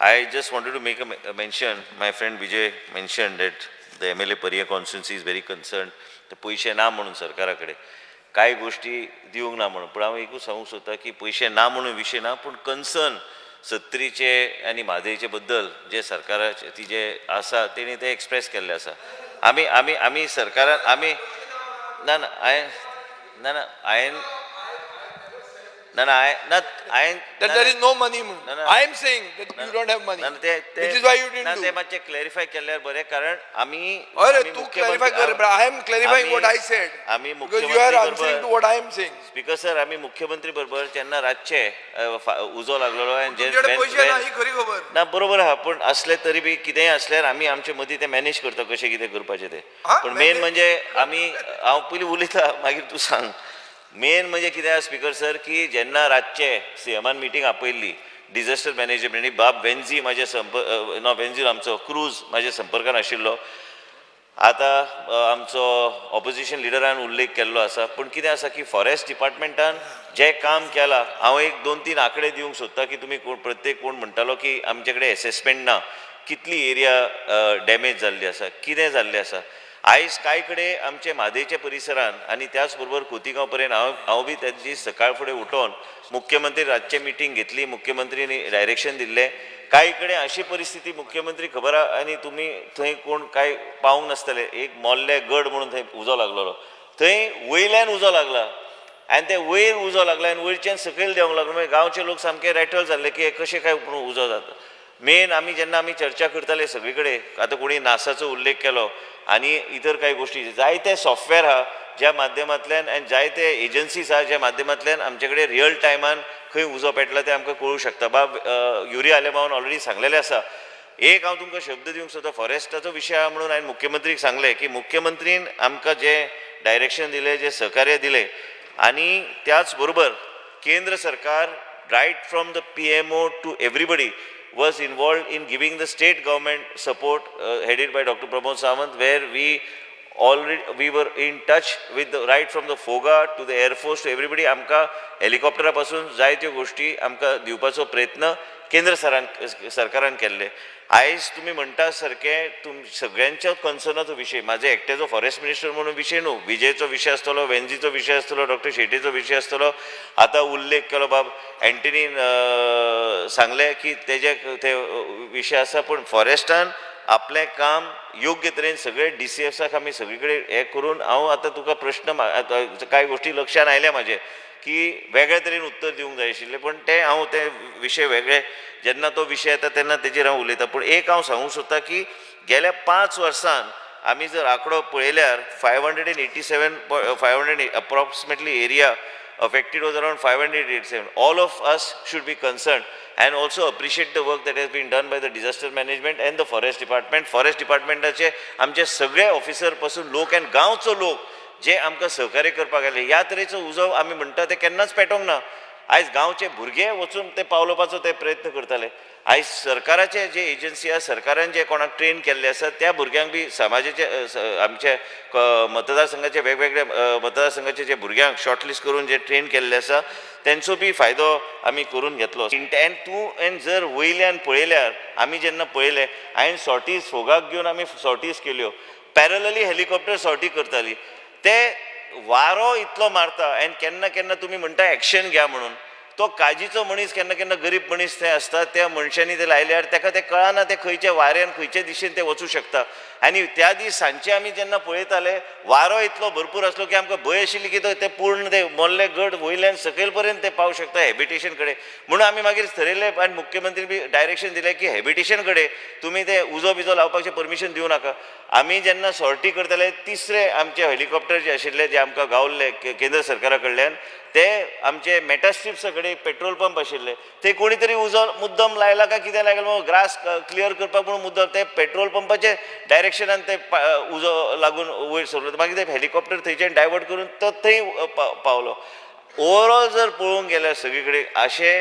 I just wanted to make a mention. My friend Vijay mentioned that the MLA Parya constituency is very concerned. ते पयशे ना म्हणून सरकारा कडेन कांय गोश्टी दिवंक ना म्हणून, पूण हांव एकूच सांगूंक सोदता की पयशे ना म्हणून विशय ना, पूण कन्सर्न सत्तरीचे आनी म्हादयचे बद्दल जे सरकाराचे ती जे आसा, तेणी ते एक्सप्रेस केल्ले आसा. आमी आमी आमी सरकारान आमी ना ना हांवें ना ना हांवें ना ना हांवें ना हांवें That there is no money म्हणून. ना, ना. I am saying that you don't have money. ना, ना, ते ते Which is why you ना, didn't ते do. मातशें क्लॅरिफाय केल्यार बरें, कारण आमी अरे आमी तू clarify कर, but I am clarifying what I said. आमी Because you are मुख्यमंत्री answering to बरोबर what I am saying. Speaker sir, आमी मुख्यमंत्री बरोबर जेन्ना रातचे उजो लागलेलो आनी तुमच्याकडे पैसे ना ही खरी खबर. ना, बरोबर आहा, पूण असले तरी बी कितेंय असल्यार आमी आमचे मदीं ते मॅनेज करता, कशें कितें करपाचें तें. हा, पूण मेन manage- म्हणजे आमी, हांव पयलीं उलयता, मागीर तूं सांग. मेन म्हणजे कितें आहा स्पीकर सर, की जेन्ना रातचे सीएमान मिटींग आपयल्ली डिझास्टर मॅनेजमेंट, बाब वेन्झी म्हाजे संप ना, वेन्झी आमचो क्रूज म्हाज्या संपर्कान आशिल्लो. आतां आमचो ऑपोजिशन लिडरान उल्लेख केल्लो आसा, पूण कितें आसा की फॉरेस्ट डिपार्टमेंटान जें काम केलां, हांव एक दोन तीन आंकडे दिवंक सोदता की तुमी कोण प्रत्येक कोण म्हणटालो की आमचे कडेन एसेसमेंट ना, कितली एरिया डॅमेज जाल्ली आसा, कितें जाल्लें आसा. आयज कांय कडेन आमचे म्हादयच्या परिसरान आनी त्याच बरोबर खोतीगांव पर्यंत हांव बी त्या दीस सकाळ फुडें उठोन मुख्यमंत्री रातचे मिटींग घेतली, मुख्यमंत्रीनी डायरेक्शन दिल्लें. कांय कडेन अशी परिस्थिती, मुख्यमंत्री खबर आहा आनी तुमी थंय कोण कांय पावूंक नासतले, एक मोल्ले गड म्हणून थंय उजो लागलेलो, थंय वयल्यान उजो लागला आनी ते वयर उजो लागला आनी वयरच्यान सकयल देंवंक लागलो. मागीर गांवचे लोक सामके रॅटल जाल्ले की हे कशें काय म्हणून उजो जाता. मेन आमी जेन्ना आमी चर्चा करताले सगळी कडेन, आतां कोणी नासाचो उल्लेख केलो आनी इतर कांय गोश्टी, जायते सॉफ्टवेअर आहा ज्या माध्यमांतल्यान आनी जायते एजन्सीज आहा ज्या माध्यमांतल्यान आमचे कडेन रियल टायमान खंय उजो पेटला तें आमकां कळूंक शकता. बाब युरी आलेमावन ऑलरेडी सांगलेलें आसा. एक हांव तुमकां शब्द दिवंक सोदता, फॉरेस्टाचो विशय आहा म्हणून हांवें मुख्यमंत्रीक सांगलें की मुख्यमंत्रीन आमकां जें डायरेक्शन दिलें, जें सहकार्य दिलें आनी त्याच बरोबर केंद्र सरकार, right from the PMO to everybody was involved in giving the state government support, headed by Dr. Pramod Sawant, where we already we were in touch with the, right from the FOGA to the Air Force to everybody. आमकां हेलिकॉप्टरा पासून जायत्यो गोश्टी आमकां दिवपाचो प्रयत्न केंद्र सरान सरकारान केल्ले. आयज तुमी म्हणटा सारकें तुम सगळ्यांच्या कन्सर्नाचो विशय, म्हाजे एकट्याचो फॉरेस्ट मिनिस्टर म्हणून विशय न्हू. विजयचो विशय आसतलो, वेन्झीचो विशय आसतलो, डॉक्टर शेटीचो विशय आसतलो. आतां उल्लेख केलो बाब एंटनीन, सांगलें की तेजे ते विशय आसा, पूण फॉरेस्टान आपलें काम योग्य तरेन सगळे डीसीएसाक आमी सगळी कडेन हें करून, हांव आतां तुका प्रश्न आतां कांय गोश्टी लक्षान आयल्या म्हाजे की वेगळे तरेन उत्तर दिवंक जाय आशिल्लें, पूण तें हांव ते विशय वेगळे जेन्ना तो विशय येता तेन्ना तेजेर हांव उलयतां. पूण एक हांव सांगूंक सोदतां की गेल्या 5 वर्सान आमी जर आंकडो पळयल्यार 587, 500 approximately area affected was around 587. All of us should be concerned and also appreciate the work that has been done by the disaster management and the forest department. Forest departmentाचे आमचे सगळे ऑफिसर पासून लोक आनी गांवचो लोक जे आमकां सहकार्य करपाक आयले, ह्या तरेचो उजो आमी म्हणटा ते केन्नाच पेटोवंक ना. आयज गांवचे भुरगे वचून ते पावलोवपाचो ते प्रयत्न करताले. आयज सरकाराचे जे एजन्सी आसा, सरकारान जे कोणाक ट्रेन केल्ले आसा, त्या भुरग्यांक बी समाजाचे आमचे मतदारसंघाचे वेगवेगळे मतदारसंघाचे जे भुरग्यांक शॉर्टलिस्ट करून जे ट्रेन केल्ले आसा, तेंचो बी फायदो आमी करून घेतलो. एंड तूं एंड जर वयल्यान पळयल्यार, आमी जेन्ना पळयलें, हांवें सॉर्टीज फोगाक घेवन आमी सॉर्टीज केल्यो, पॅरलली हेलिकॉप्टर सॉर्टी करताली. ते वारो इतलो मारता आनी केन्ना केन्ना तुमी म्हणटा एक्शन घ्या म्हणून, तो काजीचो मनीस, केन्ना केन्ना गरीब मनीस थंय आसता, त्या मनशांनी ते लायल्यार ताका ते कळना ते खंयच्या वाऱ्यान खंयच्या दिशेन ते वचूं शकता. आनी त्या दीस सांजचे आमी जेन्ना पळयताले, वारो इतलो भरपूर आसलो की आमकां भंय आशिल्ली की तो ते पूर्ण ते मोल्ले गड वयल्यान सकयल पर्यंत ते पावूं शकता हेबिटेशन कडेन. म्हणून आमी मागीर थरयलें आनी मुख्यमंत्री बी डायरेक्शन दिलें की हेबिटेशन कडेन तुमी ते उजो बिजो लावपाचें परमिशन दिवं नाका. आमी जेन्ना सॉर्टी करताले, तिसरे आमचे हेलिकॉप्टर जे आशिल्ले, जे आमकां गावल्ले केंद्र सरकारा कडल्यान, ते आमचे मेटास्ट्रिप्सा कडेन पेट्रोल पंप आशिल्ले, ते कोणी तरी उजो मुद्दम लायला काय कितें लायला, ग्रास क्लियर करपाक म्हणून मुद्दम ते पेट्रोल पंपाचे डायरेक्शनान ते उजो लागून वयर सरलो. मागीर ते हेलिकॉप्टर थंयच्यान डायवर्ट करून तो थंय पावलो. ओवरऑल जर पळोवंक गेल्यार सगळी कडेन अशे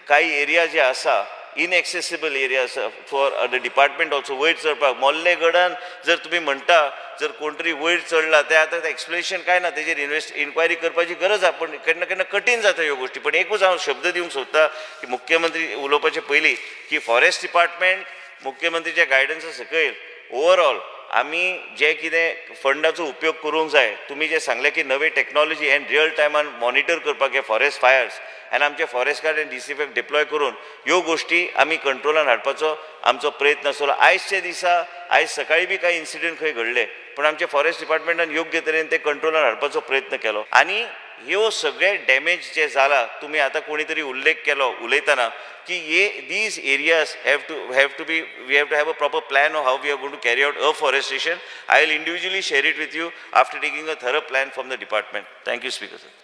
काही एरिया जे आसा इनएक्सेसिबल एरिया आसा फॉर the department also वयर चडपाक. मोल्ले गडान जर तुमी म्हणटा, जर कोण तरी वयर चडला, ते आतां एक्सप्लेनेशन काय ना, तेजेर इन्क्वायरी करपाची गरज आसा. पण केन्ना केन्ना कठीण जाता ह्यो गोश्टी. पण एकूच हांव शब्द दिवंक सोदता की मुख्यमंत्री उलोवपाचे पयलीं की फॉरेस्ट डिपार्टमेंट मुख्यमंत्रीच्या गायडन्सा सकयल ओवरऑल आमी जे कितें फंडाचो उपयोग करूंक जाय, तुमी जे सांगले की नवे टेक्नॉलॉजी एंड रियल टायमान मॉनिटर करपाक हे फॉरेस्ट फायर्स आनी आमचे फॉरेस्ट गार्ड आनी डीसीएफ डिप्लॉय करून ह्यो गोश्टी आमी कंट्रोलान हाडपाचो आमचो प्रयत्न आसतलो. आयजच्या दिसा, आयज सकाळी बी कांय इन्सिडंट खंय घडले, पूण आमचे फॉरेस्ट डिपार्टमेंटान योग्य तरेन ते कंट्रोलान हाडपाचो प्रयत्न केलो. आनी ह्यो सगळे डॅमेज जे जाला, तुमी आतां कोणी तरी उल्लेख केलो उलयतना की हे these areas have to be, we have to have a proper plan of how we are going to carry out afforestation. I will individually share it with you after taking a thorough plan from the department. Thank you, Speaker sir.